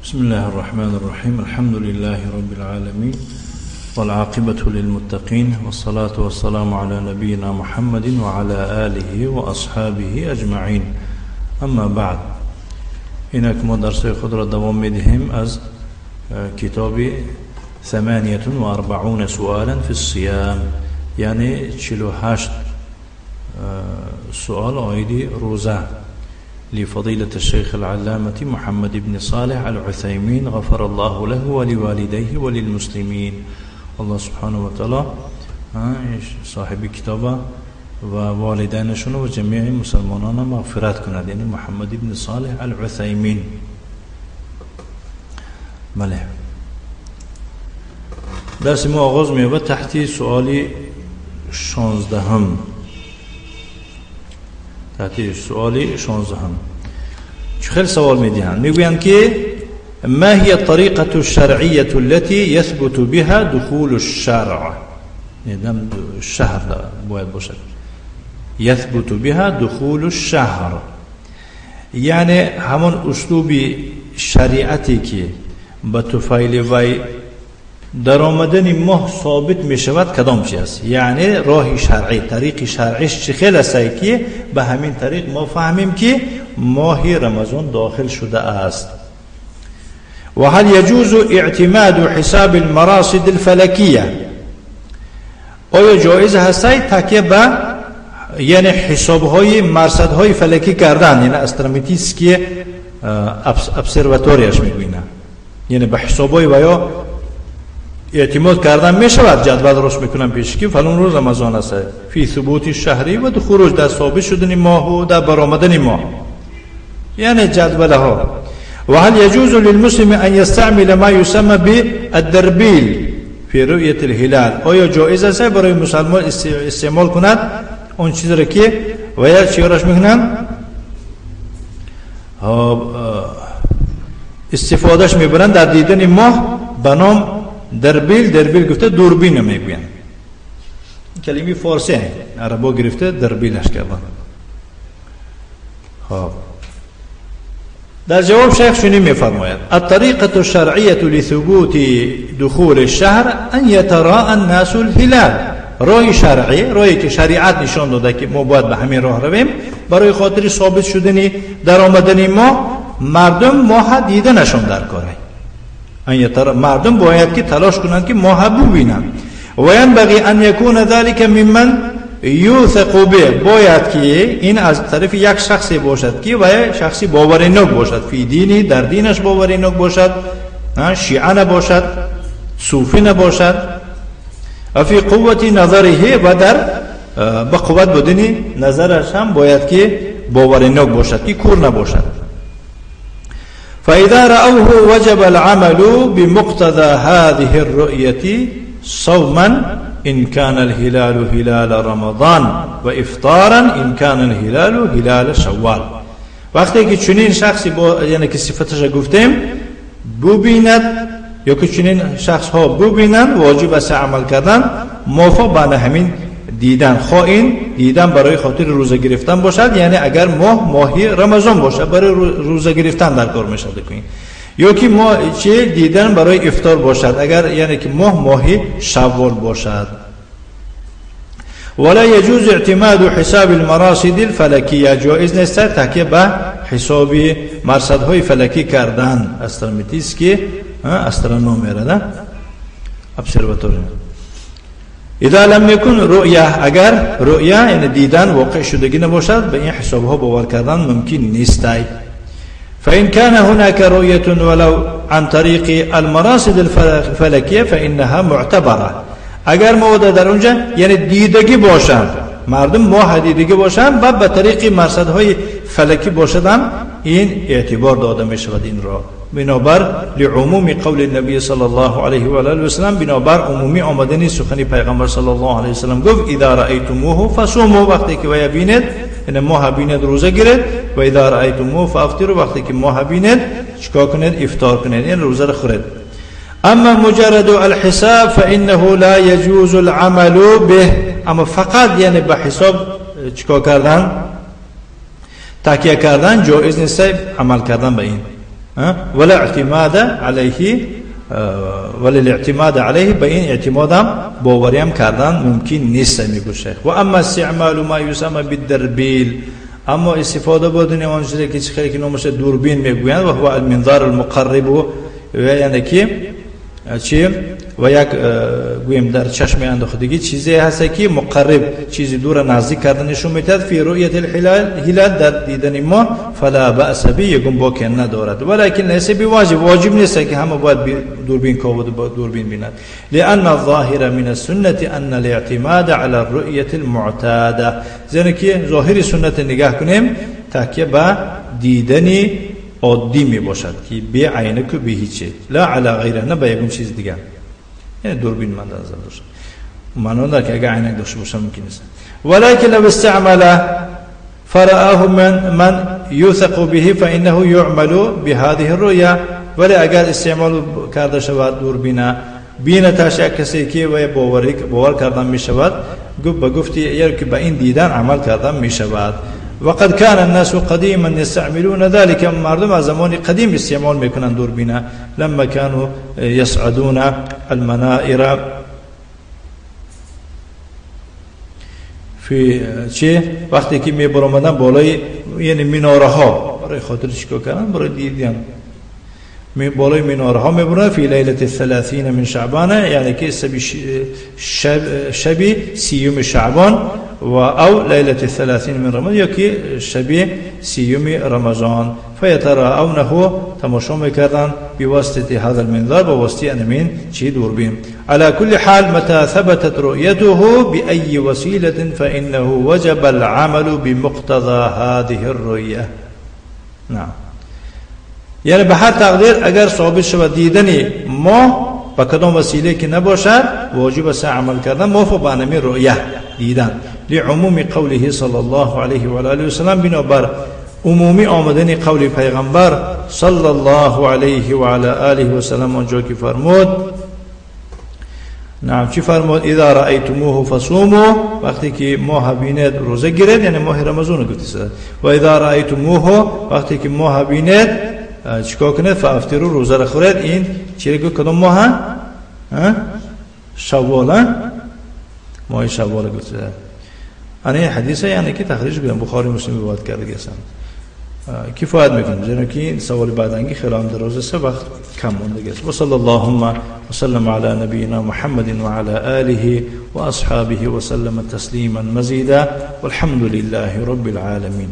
بسم الله الرحمن الرحيم، الحمد لله رب العالمين، والعاقبة للمتقين، والصلاة والسلام على نبينا محمد وعلى آله وأصحابه أجمعين. أما بعد، اینک ما درس خود را دوام میدهیم از کتاب 48 سؤالا في الصيام، یعنی 48 سؤال عاید روزه، لفضيلة الشيخ العلامة محمد بن صالح العثيمين غفر الله له ولوالديه وللمسلمين. الله سبحانه وتعالى صاحب کتاب و والدینشون و جمیع مسلمانان مغفرت کند، یعنی محمد بن صالح العثیمین. بله، درس ما آغاز می‌یابد تحت سؤال 16. تحت سؤال 16 خیلی سوال میدهند، میگویند که ما هي الطريقة الشرعية التي يثبت بها دخول الشرع؟ یعنی الشهر باید باشد، يثبت بها دخول الشهر، یعنی همان اسلوب شریعتی که به طفیل وی در آمدن ماه ثابت می شود کدام چیز است؟ یعنی راه شرعی، طریق شرعیش چه خیلی است که به همین طریق ما فهمیم که ماه رمضان داخل شده است. و هل يجوز اعتماد حساب المراصد الفلکیه؟ آیا جایز هست تکیه به یعنی حسابهای مرصدهای فلکی کردن، یعنی astrometrické observatory ش میگوینه، یعنی به حسابهای و یا اعتماد کردن میشود؟ جدول درست میکنن پیش که فلان روز رمضان است، فی ثبوت الشهری و خروج، در ثابت شدن ماه و در برآمدن ماه، یعنی جدول ها. و هل يجوز للمسلم ان يستعمل ما يسمى بالدربیل فی رؤیت الهلال؟ آیا جایز است برای مسلمان استعمال کند اون چیز را که و یا چیارش میکنن استفادهش میبرن در دیدن ماه به نام دربیل؟ دربیل گفته دوربین میگوین، کلمه فارسی عربا گرفته دربیلش کردن. خب در جواب شیخ چنین میفرماید: الطریقة الشرعیة لثبوت دخول الشهر ان یتراء الناس الهلال. راه شرعی، راهی که شریعت نشان داده که ما باید به همین راه رویم، برای خاطر ثابت شدن در آمدن ما، مردم ماه دیده نشان در کاره، مردم باید که تلاش کنند که ماه ببینند. و ینبغی ان یکون ذلك ممن یوثق به، باید که این از طرف یک شخصی باشد که و شخصی باوریناک باشد، فی دینی، در دینش باوریناک باشد، شیعه نباشد، صوفی نباشد، و فی قوت نظره، و در به قوت بودن نظرش هم باید که باوریناک باشد، که کور نباشد. فإذا رأوه وجب العمل بمقتضى هذه الرؤية صوما إن كان الهلال هلال رمضان و افطارا إن كان الهلال هلال شوال. وقتی که چنین شخصی با یعنی که صفتش گفتیم ببیند یا که چنین شخص ها ببینند، واجب است عمل کردن موافق به همین دیدن، خواه این دیدن برای خاطر روزه گرفتن باشد، یعنی اگر ماه ماهی رمضان باشد برای روزه گرفتن در کار میشد کنیم، یا که ما چه دیدن برای افطار باشد اگر یعنی که ماه ماهی شوال باشد. ولا يجوز اعتماد حساب المراصد الفلکیه، جایز نیست تکیه به حساب مرصدهای فلکی کردن، astrometrické astronomy را observatory. اذا لم يكن رؤیه، اگر رؤیه یعنی دیدن واقع شدگی نباشد، به این حساب ها باور کردن ممکن نیست. فإن كان هناك رؤية ولو عن طريق المراصد الفلكية فإنها معتبرة. اگر ما در اونجا یعنی دیدگی باشند، مردم ماه دیدگی باشند و به طریق مرصدهای فلکی باشد هم این اعتبار داده می شود این را، بنابر لعموم قول النبی صلی الله علیه و آله و سلم، بنابر عمومی آمدن سخن پیغمبر صلی الله علیه و سلم گفت اذا رأیتموه فصوموا، وقتی که وی بینید یعنی ماه بینید روزه گیرید، و اذا رأیتموه فافطروا، وقتی که ماه بینید چیکار کنید؟ افطار کنید، یعنی روزه را خورید. اما مجرد الحساب فانه لا يجوز العمل به، اما فقط یعنی به حساب چیکار کردن، تکیه کردن جایز نیست عمل کردن به این. ولا اعتماد عليه وللاعتماد عليه به این اعتمادم باوریم کردن ممکن نیست میگه شیخ. و اما استعمال ما يسمى بالدربیل، اما استفاده بردن آن چیزی که خیلی که نامش دوربین میگویند و هو المنظار المقرب، و یعنی که چی و یک گویم در چشم انداختگی چیزی هست که مقرب چیزی دور نزدیک کردن نشون میدهد فی رؤیت الهلال در دیدن ما فلا بأس به، یگون باک ندارد. ولکن لیس بواجب، واجب نیست که همه باید دوربین کاود با دوربین بیند. لأن الظاهر من السنة أن الاعتماد على الرؤية المعتادة، زیرا که ظاهر سنت نگاه کنیم تکیه به دیدن عادی می باشد که بی عینک و بی هیچی، لا علی غیره، نه به یگون چیز دیگه، یعنی دوربین من در نظر داشت معنی نداره که اگر عینک داشته باشم ممکن نیست. ولكن لو استعمل فرآه من يوثق به فإنه يعمل بهذه الرؤيا، ولی اگر استعمال کرده شود دوربین بینتش یک کسی که و باور کردن می شود، به گفتی یعنی که به این دیدن عمل کردن می شود. وقد كان الناس قديما يستعملون ذلك، مردم از زمان قدیم استعمال میکنن دوربینه، لما كانوا يصعدون المنائر في چه وقتی که میبرآمدن بالای یعنی مناره ها، برای خاطر چیکار کردن، برای دیدن بالای مناره ها میبرن فی لیلة الثلاثین من شعبان، یعنی که شب سیوم شعبان و او لیلة الثلاثین من رمضان، یا که شب سیوم رمضان. فیتراونه تماشا میکردن بواسطه هذا المنظار، بواسطه انمین چی دوربین. على كل حال متى ثبتت رؤيته بأي وسيلة فإنه وجب العمل بمقتضى هذه الرؤية. نعم، یعنی به هر تقدیر اگر ثابت شود دیدن ماه با کدام وسیله که نباشد واجب است عمل کردن موافق با انمی رؤیه دیدن، لعموم قوله صلی الله علیه و آله و سلم، بنابر عمومی آمدن قول پیغمبر صلی الله علیه و علی آله و سلم آنجا که فرمود، نعم چی فرمود؟ اذا رأیتموه فصوموا، وقتی که ماه بینید روزه گیرید، یعنی ماه رمضان گفته. و اذا رأیتموه، وقتی که ماه بینید چیکار کنید؟ فافطروا، روزه را خورید. این چی گفت؟ کدام ماه؟ شوال، ماه شوال گفته. این حدیثه یعنی که تخریج کردن بخاری مسلم روایت کرده هستند. کفایت میکنه، زیرا که سوال بعدنگی خیلی هم دراز است، وقت کم مونده است. و صلی اللهم وسلم علی نبینا محمد و علی آله و اصحابه و سلم تسلیما مزیدا والحمد لله رب العالمین.